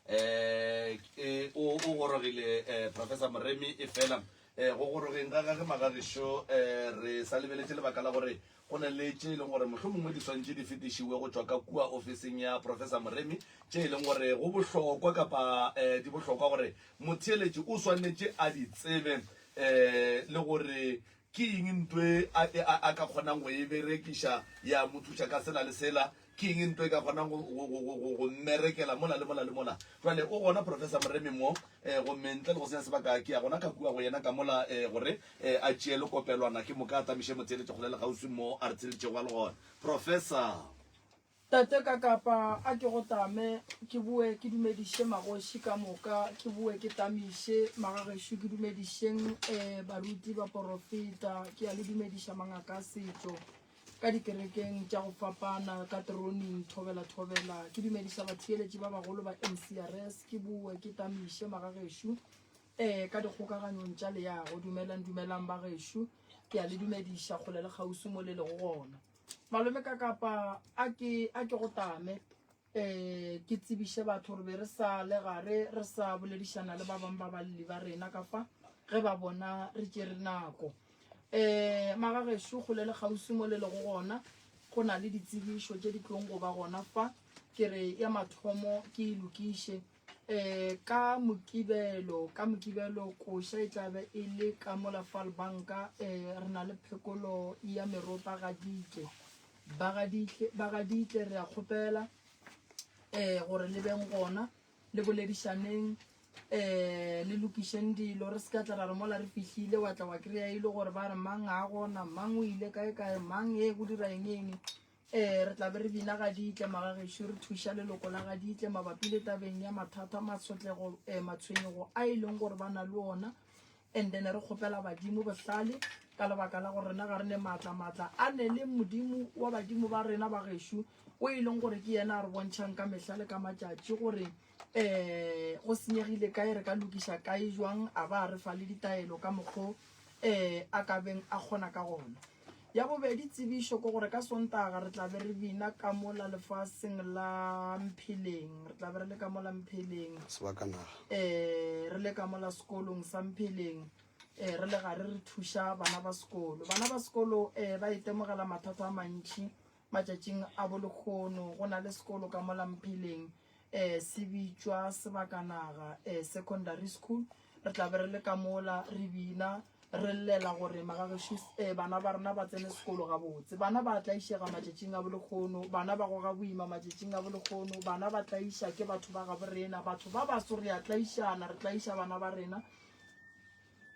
Um o o gorogile um Professor Moremi, efela um go gorogeng ga gage magagešo um re sa lebeletše lebaka la gore go na le tše e leng gore mohlomongwe di swantše di fetišiwe go tšwa ka kua ofising ya Professor Moremi, tše e leng gore go bohlokwa kapa um di bohlokwa gore motheeletši o swanetše a di tsebe um le gore ke eng nto e a, a, a ka kgonang go e berekiša ya mo thuša ka sela le sela. Ke eng nto e ka kgonang go, go, go, go, go, go mmerekela mola le mola le mola. Jwale o gona Professor Moremi mo, eh, gomme ntle le go senya sebaka ke ya gona ka kua go yena ka mola, eh, gore eh, a tšee lekopelwana ke moka a tamiše motheeletši kgole le kgauswi mo a re theeletšego a le gona. Professor. Tate Kakapa, a ke go tame, ke boe ke dumediše magoši ka moka, ke boe ke tamiše magagešo, ke dumedišeng eh, baruti, baporofeta, ke a le dumediša mangaka a setšo ka dikerekeng tša go fapana, ka teroning, thobela thobela, ke dumediša batheeletši ba bagolo ba MCRS, ke boe ke tamiše magagešo eh, ka dikgokaganyong tša leago, dumelang dumelang bagešo, ke a le dumediša kgole le kgauswi mo le lego gona. Malome ka kapa a ke a ke go tame eh ke tsebiše batho gore be re sa le gare re sa boledišana le ba bangwe ba balli ba rena ka fa ge ba bona re tšere nako. Eh magagešo kgole le kgauswi mo le lego gona go na le ditsebišo tše di tlong go ba gona fa ke re ya mathomo ke e lokiše. Um ka Mokibelo, ka Mokibelo koša e tla be e le ka mola Falbanka. Um re na le phekolo ya meropa ga ditle. Ba ga ditle, ba ga ditle re a kgopela um gore le beng gona, le boledišaneng, um le lokišeng dilo. Re se ka tla ra re mola re fihlile wa tla wa kry-a e le gore ba re mang ga a gona, mang o ile kae kae, mang e go dira eng eng. Ee, re tla be re bina ga ditle, magagešo, re thuša leloko la ga ditle mabapi le tabeng ya mathata, matshotlego, eh, matshwenyego a e leng gore ba na le ona. And then re kgopela badimo bohlale ka lebaka la gore rena ga re ne maatla, maatla a ne le Modimo wa badimo ba rena ba gešo, o e leng gore ke yena a re bontšhang ka mehla le ka matšatši gore eh go senyegile kae, re ka lokiša kae jwang, a ba a re fa le ditaelo ka mokgo eh a ka beng a kgona ka gona. Ya bobedi tsebišo ke gore ka Sontaga re tla be re bina ka mola lefaseng la Mpheleng. Re tla be re le ka mola Mpheleng. Sebakanaga. Eh, re le ka mola sekolong sa Mpheleng. Eh, re le gare re thuša bana ba sekolo. Bana ba sekolo eh, ba itemogela mathata a mantši matšatšing a bolekgono. Go na le sekolo ka mola Mpheleng eh, se bitšwa Sebakanaga eh, Secondary School. Re tla be re le ka mola re bina Re llela gore magagešo eh, bana ba rena ba tsene sekolo gabotse. Bana ba tlaišega matšatšing a bolekgono, bana ba goga boima matšatšing a bolekgono, bana ba tlaiša ke batho ba gabo rena, batho ba baso re a tlaišana, re tlaiša bana ba rena.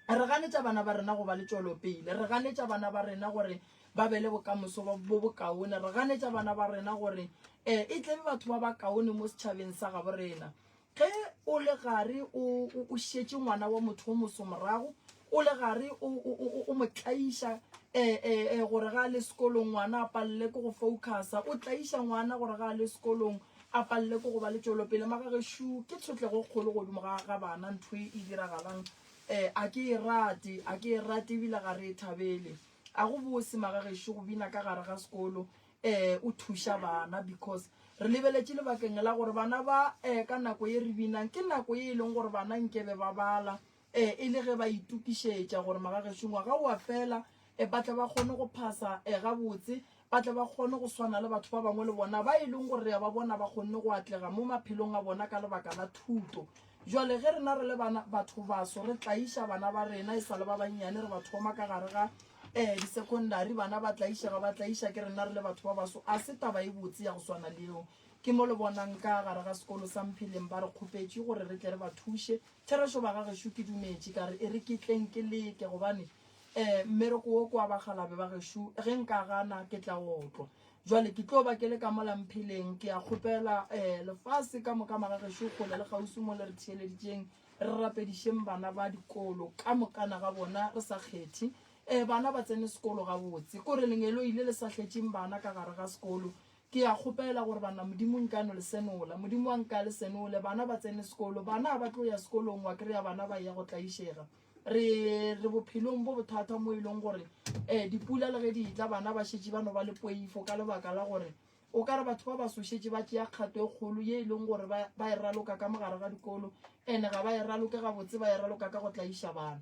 Re ganetša bana ba rena go ba le tšwelopele, re ganetša bana ba rena gore ba be le bokamoso bo bokaone, re ganetša bana ba rena gore eh, e tle be batho ba bakaone mo setšhabeng sa gabo rena. Ge o le gare o, o, o šetše ngwana wa motho o moso morago, o le gare o, o, o, o mo tlaiša e, e, e, gore ga a le sekolong ngwana a palele ke go focusa, o tlaiša ngwana gore ga a le sekolong a palele ke go ba le tšwelopele. Magagešo ke tshotlego e kgolo godimo ga, ga bana ntho e e diragalang. E, a ke e rate, a ke e rate ebile ga re e thabele. A go bose magagešo go bina ka gare ga sekolo eh o thuša bana because re lebeletše lebakeng la gore bana ba eh ka nako ye re binang ke nako ye e leng gore bana nkebe ba bala eh e le ge ba itokišetša gore magagešo ngwaga o a fela eh ba tle ba kgone go phasa eh gabotse ba tle ba kgone go swana le batho ba bangwe le bona ba e leng gore re a ba bona ba kgonne go atlega mo maphelong a bona ka lebaka la thuto. Jwale ge rena re le bana batho baso re tlaiša bana ba rena e sa le ba bannyane re ba thoma ka gare ga um di-secondary bana ba tlaišega ba tlaiša ke rena re le batho ba baso a se taba e botse ya go swana le eo. Ke mo le bonang ka gare ga sekolo sa Mpheleng ba re kgopetše gore re tle re ba thuše. Therešo ba ga gešo ke dumetše ka re e re ke tleng ke leke gobane um mmereko wo ke wa bakgalabe ba gešo ge nka gana ke tla otlwa. Jwale ke tlo ba ke le ka mola Mpheleng ke a kgopela um lefase ka moka magagešo kgole le kgauswi mo le re theeleditšeng re rapedišeng bana ba dikolo ka mokana ga bona re sa kgethe um bana ba tsene sekolo gabotse kore lengeloi le le sa hletšeng bana ka gare ga sekolo ke a kgopela gore bana modimo nka no le senola modimo wa nka le senole bana ba tsene sekolo bana ba tlo ya sekolong wa kry-a bana ba ya go tlaišega re re bophelong bo bothata mo e leng gore um dipula le ge di tla bana ba šetše ba no ba le poifo ka lebaka la gore O ka re batho ba baso šetše ba tšea kgato e kgolo ye e leng gore ba, ba e raloka ka mogare ga dikolo, ene ga ba e raloke gabotse, ba e raloka ka go tlaiša bana.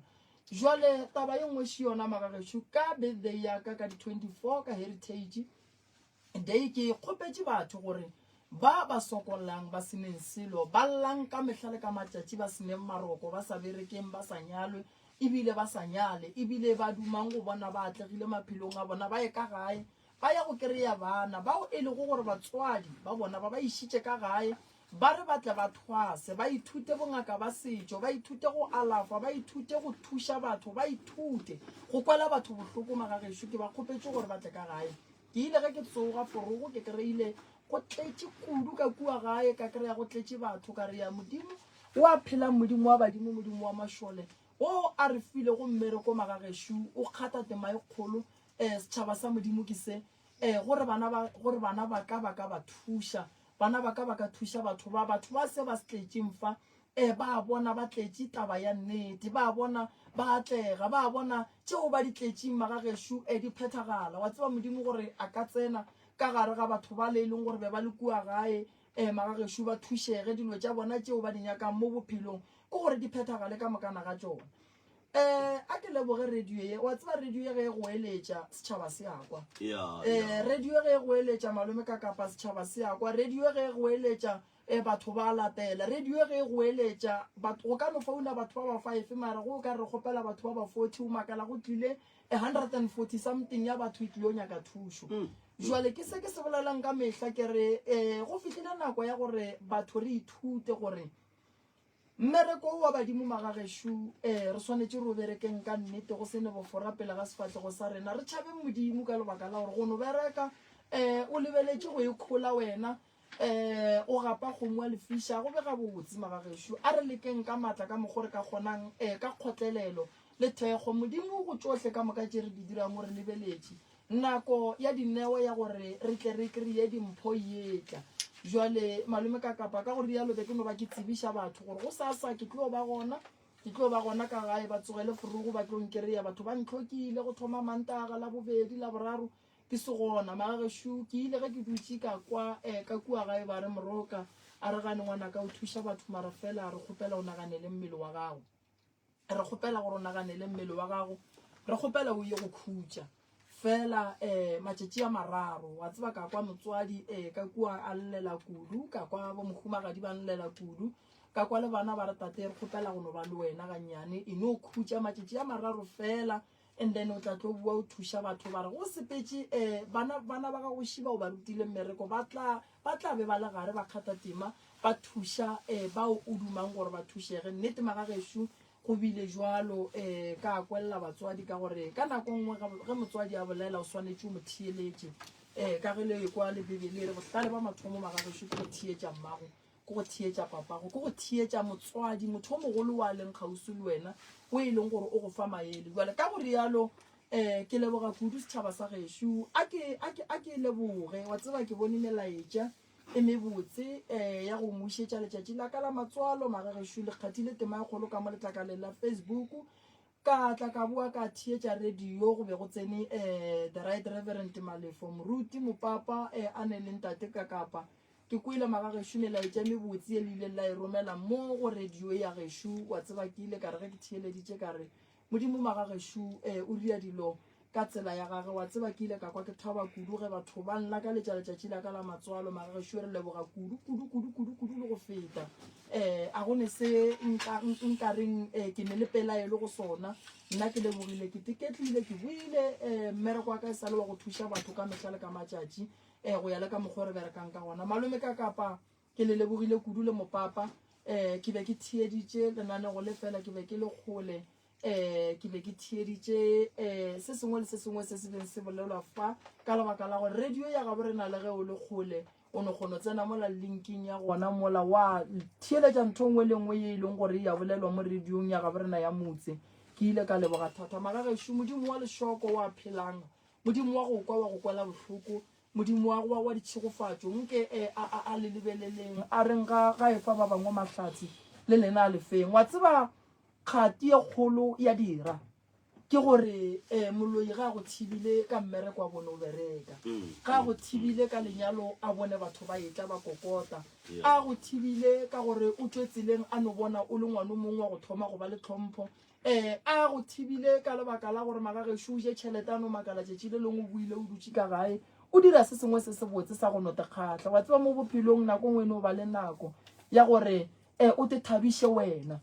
Jwale taba ye nngwe še yona magagešo, ka birthday ya ka ka di 24 ka Heritage Day ke kgopetše batho gore ba ba sokollang ba seneng selo, ba llang ka mehla le ka matšatši ba seneng maroko, ba sa berekeng, ba sa nyalwe, ebile ba sa nyale, ebile ba dumang go bona ba atlegile maphelong a bona, ba ye ka gae ba ya go kereya bana bao e lego gore batswadi ba bona ba ba išitše ka gae ba re ba tle ba thwase, ba ithute bongaka ba setšo, ba ithute go alafa, ba ithute go thuša batho, ba ithute go kwela batho bohloko. Magagešo ke ba kgopetše gore ba tle ka gae. Ke ile ge ke tsoga forogo ke kry-ile go tletše kudu ka kua gae, ka kry-a go tletše batho, ka re ya Modimo wa phelang, Modimo wa badimo, Modimo wa mašole, wo a re filego mmereko magagešo, o kgatha tema e kgolo. Um setšhaba sa Modimo ke se, um gore bana ba, gore bana ba ka ba ka ba thuša, bana ba ka ba ka thuša batho ba, batho ba se ba se tletšeng fa, um ba bona ba tletše taba ya nnete, ba bona ba atlega, ba bona tšeo ba di tletšeng magagešo um di phethagala. Wa tseba Modimo gore a ka tsena ka gare ga batho ba le e leng gore be ba le kua gae, um magagešo ba thušege, dilo tša bona tšeo ba di nyakang mo bophelong ke gore di phethagale ka mokana ga tšona. Um a ke leboge radio ye. Wa tseba radio ye ge e goeletša setšhaba se a kwa. Um radio ge e goeletša malome ka kapa setšhaba se a kwa. Radio ge e goeletša um batho ba latela. Radio ge e goeletša batho go ka no founa batho ba ba five mara go ka re kgopela batho ba ba 40 o makala go tlile a 140 something ya batho e tlile nyaka thušo. Jwale ke se ke se bolelang ka mehla ke re um go fihlile nako ya gore batho re ithute gore Mmereko wo wa badimo magagešo, ee, re swanetše re o berekeng ka nnete, go se ne bofora pele ga sefahlego sa rena. Re tšhabeng Modimo ka lebaka la gore go no bereka, ee, o lebeletše go e khola wena, ee, o gapa kgomo wa lefiša, go be gabotse magagešo. A re lekeng ka maatla ka mokgo re ka kgonang, ee, ka kgotlelelo le thekgo. Modimo go tšohle ka moka tše re di dirang o re lebeletše. Nako ya dineo ya gore re tle re kreye dimpho e etla. Jwale, malome ka kapa, ka go rialo be ke no ba ke tsebiša batho gore gosasa ke tlo ba gona, ke tlo ba gona ka gae, ba tsogele forogo ba tlo nkereya. Batho ba ntlhokile go thoma Mantaga, Labobedi, Laboraro ke se gona. Magagešo, ke ile ge ke dutše ka kwa eh, ka kua gae ba re Moroka a re gane ngwanaka o thuša batho mara fela re kgopela o naganele mmele wa gago. Re kgopela gore o naganele mmele wa gago. Re kgopela o ye go khutša fela um matšatši a mararo. Wa tseba ka kwa motswadi um ka kua a llela kudu, ka kwa bo mohumagadi ba llela kudu, ka kwa le bana ba re tate re kgopela go no ba le wena gannyane, e no khutša matšatši a mararo fela and then o tla tlo bua o thuša batho. Ba re go sepetše um bana bana ba gago šiba o ba rutile mmereko, ba tla ba tla be ba le gare ba kgatha tema ba thuša um bao o dumang gore ba thušege. Nnete magagešo go bile jwalo um ka kwelela batswadi ka gore ka nako nngwe ge motswadi a bolela o swanetše o mo theeletše um ka ge le ekwa le Bibele e re bohlale ba mathomo magagešo ke go theetša mmago, ke go theetša papago, ke go theetša motswadi, motho o mogolo wa leng kgauswi le wena o e leng gore o go fa maele. Jwale ka go rialo um ke leboga kudu setšhaba sa gešo. A ke, a ke, a ke leboge, wa tseba ke bone melaetša e mebotse um ya go ngwišetša letšatši la ka la matswalo. Magagešo le kgathile tema e kgolo ka mo letlakaleng la Facebook. Ka tla ka boa ka theetša radio, go be go tsene um the Right Reverend Malefo, moruti mopapa um a ne le ntate ka kapa. Ke kwele magagešo melaetša e mebotse ye le ileng la e romela mo go radio ya gešo. Wa tseba ke ile ka re ge ke theeleditše ka re Modimo magagešo eh, o ria dilo ka tsela ya gage. Wa tseba ke ile ka kwa ke thaba kudu ge batho ba nlakaletša letšatši la ka la matswalo. Magagešo re leboga kudu kudu kudu kudu kudu le go feta. Eh, a go ne se nka nka reng eh, ke ne le pelaelo go sona. Nna ke lebogile, ke teketlile, ke boile eh, mmereko wa ka e sa le wa go thuša batho ka mehla le ka matšatši eh, go ya le ka mokgwa re berekang ka gona. Malome ka kapa Ke le lebogile kudu le mopapa. Eh, ke be ke theeditše lenanego le fela ke be ke le kgole. Eh, ke be ke theeditše eh, se sengwe le se sengwe se se beng se bolelwa fa ka lebaka la gore radio ya gabo rena le ge o le kgole o no kgono tsena mola linking ya gona mola wa theeletša ntho nngwe le nngwe ye e leng gore ya bolelwa mo radiong ya gabo rena ya motse. Ke ile ka leboga thata magagešo, Modimo wa lešoko wa phelang, Modimo wa go kwa wa go kwela bohloko, Modimo wa, wa, wa ditšhegofatšo, nke e, a, a, a le lebeleleng, a reng ga, ga efa ba bangwe mahlatse, le lena a le feng. Wa tseba, kgati ye kgolo ya dira. Ke gore um moloi ga a go thibile ka mmereko a bone o bereka, ga a go thibile ka lenyalo a bone batho ba etla ba kokota, a go thibile ka gore o tšwe tseleng a no bona o le ngwano mongwe wa go thoma go ba le tlhompho, um a go thibile ka lebaka la gore magagešo o je tšhelete a no makala tšatši le lengwe o boile o dutše ka gae o dira se sengwe se sebotse sa go no te kgahla. Wa tseba mo bophelong nako nngwe e no ba le nako ya gore um o te thabiše wena.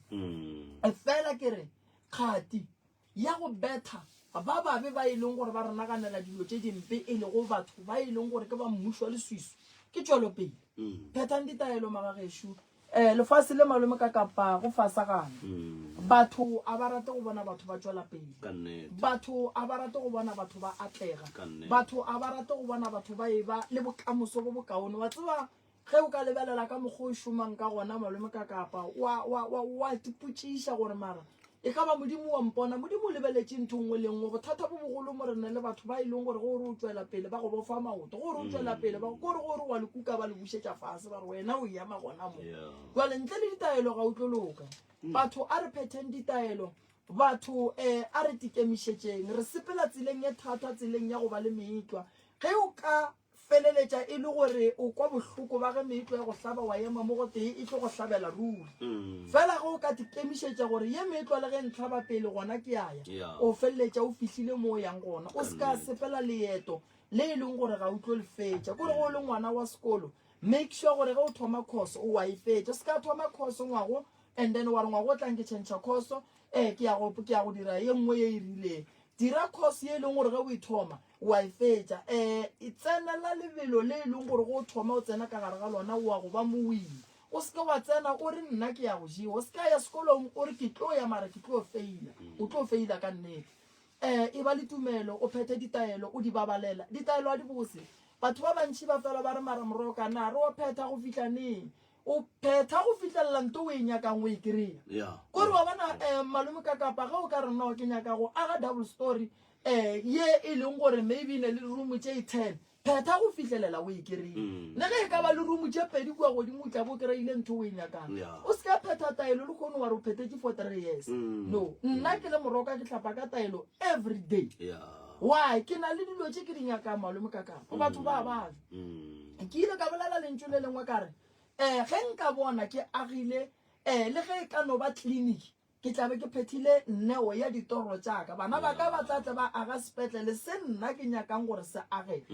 Fela ke re Kgati ya go betha ba babe ba e leng gore ba re naganela dilo tše dimpe, e lego batho ba e leng gore ke ba mmušo wa leswiswi, ke tšwelopele. Phethang ditaelo, magagešo. Um lefase le malome ka kapa go fasagana. Batho a ba rate go bona batho ba tšwela pele. Ka nnete. Batho a ba rate go bona batho ba atlega. Ka nnete. Batho a ba rate go bona batho ba eba le bokamoso bo bokaone. Wa tseba, Ge o ka lebelela ka mokgwa o šomang ka gona, malome ka kapa, wa, wa, wa, wa ipotšiša gore mara e ka ba Modimo wa mpona. Modimo o lebeletše ntho nngwe le nngwe. Bothata bo bogolo mo re na le batho ba e leng gore ge o re o tšwela pele ba go bofa maoto, ge o re o tšwela pele ba ko re ge o re wa le kuka ba le bušetša fase ba re wena o ema gona mo. Jwale ntle le ditaelo ga o tlo loka. Batho a re phetheng ditaelo, batho um a re tikemišetšeng. Re sepela tseleng e thata, tseleng ya go ba le meetlwa. Ge o ka Feleletša e le gore o kwa bohloko ba ge meetlwa e go hlaba wa ema mo gotee e tlo go hlabela ruri. Fela ge o ka tikemišetša gore ye meetlwa le ge e ntlhaba pele gona ke a ya, o feleletša o fihlile mo o yang gona. O se ka sepela leeto le e leng gore ga o tlo le fetša. Kore ge o le ngwana wa sekolo, make sure gore ge o thoma course o wa e fetša. O se ka thoma course ngwago and then wa re ngwago o tlang ke tšhentšha course, eh ke ya go ke ya go dira ye nngwe ye e rileng. Dira course ye e leng gore ge o e thoma wa e fetša. Um tsenela lebelo le e leng gore ge o thoma o tsena ka gare ga lona o wa go ba mowini. O se ke wa tsena o re nna ke ya go jewa. O se ka ya sekolong o re ke tlo ya mara ke tlo feila. O tlo feila ka nnete. Um e ba le tumelo, o phethe ditaelo, o di babalela. Ditaelo a di bose. Batho ba bantši ba fela ba re mara Moroka na re o phetha go fihla neng? O phetha go fihlelela nto o e nyakang o e kry-a. Yeah. Kore wa bona um malome ka kapa ge o ka re no ke nyaka go aga double story um ye e leng gore maybe e ne le room tše e ten phetha go fihlelela o e kry-e. Le ge e ka ba le room tše pedi kua godimo o tla bo kry-ile ntho o e nyakang. Yeah. O se ka phetha taelo le kgono wa re o phethetše for three years. No, nna ke le moroka ke hlapa ka taelo every day. Yeah. Why? Ke na le dilo tše ke di nyakang malome ka kapa. Batho ba ba ja. Ke ile ka bolela lentšu le lengwe ka re, um ge nka bona ke agile um le ge e ka no ba tleliniki, ke tla be ke phethile neo ya ditoro tša ka. Bana ba ka ba tla tle ba aga sepetlele se nna ke nyakang gore se agege.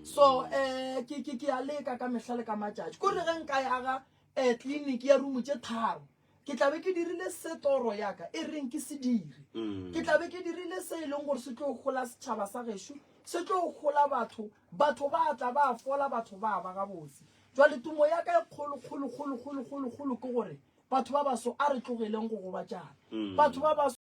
So um ke, ke, ke a leka ka mehla le ka matšatši. Kore ge nka e aga um tleliniki ya rumo tše tharo, ke tla be ke dirile se toro ya ka e reng ke se dire. Ke tla be ke dirile se e leng gore se tlo hola setšhaba sa gešo, se tlo hola batho, batho ba tla ba fola, batho ba ba gabotse. Jwale tumo ya ka e kgolo, kgolo, kgolo, kgolo, kgolo, kgolo ke gore batho ba baso a re tlogeleng go gobatšana. Batho ba baso.